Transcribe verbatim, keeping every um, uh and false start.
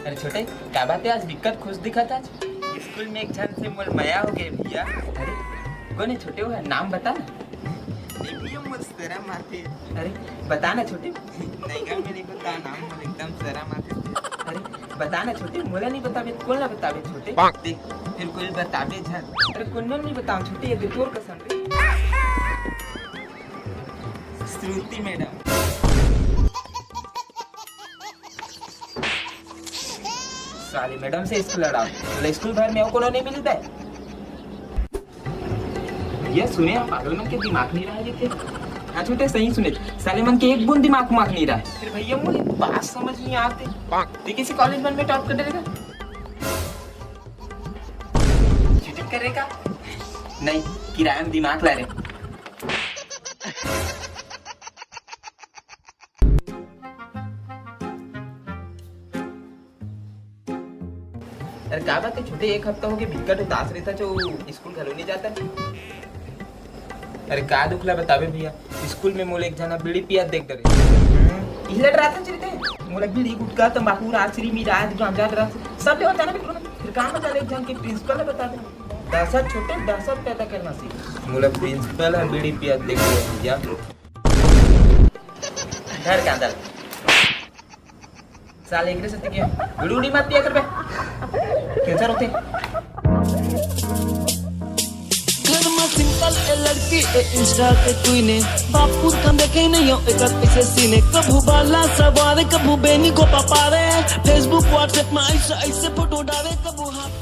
अरे छोटे, का बात हे, आज बिकट खुश दिखत हस? स्कूल में एक झन से मोला मया हो गे भैया। अरे कोन हे छोटे, वो नाम बता ना। नहीं भैया, मोला शरम आथे। अरे बता ना छोटे। नहीं गा, मैं नहीं बता नाम, मोला एकदम शरम आथे। अरे बता ना छोटे, मोला नहीं बताबे, कोन ला बताबे छोटे? देख, फेर कोई बताबे झन। अरे कोनो नहीं बताओ छोटे, ये तो तोर कसम रे। श्रुति मैडम। साले मैडम से स्कूल लड़ाओ, बोले स्कूल भर में अउ कोनो नहीं मिली बे। भैया सुने, हम पागल मन के दिमाग नहीं रहा थे। हाँ छोटे, सही सुने, साले मन के एक बूंद दिमाग उमाग नहीं रहा। फिर भैया मोला बात समझ नहीं आते। तैं किसी कॉलेज मन में टॉप कर देगा? चीटिंग करेगा? नहीं, किराया में दिमाग ला रहे। अरे का बात हे छोटे, एक हफ्ता हो गे, बिकट उदास रहता, जो स्कूल घलो नहीं जाता। अरे का दुख ला बताबे भैया, स्कूल में मोला एक झन बीड़ी पियत देख डरे। इही लड़ रहा था चलते, मोला बीड़ी, गुटखा, तंबाकू, राजश्री, मिराज, गांजा, ड्रग्स सब लेवत जाना बिल्कुल। फिर का मतलब एक झन के प्रिंसिपल ला बता दे। दहशत छोटे, दहशत पैदा करना सीख। मोला प्रिंसिपल ह बीड़ी पियत देख डरे भैया। घर के अंदर। साले एकरे से के गुड़गुड़ी मत पिया करबे। कैंसर होथे। घर में सिंपल ए लड़की ए इंस्टा के क्वीन ए। बाप पुरखा देखे नहीं हो एकर ऐसे सीन ए। कभू बाला सवार, कभू बेनी को पपारे। Facebook WhatsApp में ऐसे ऐसे फोटो डाले, कभू हाथ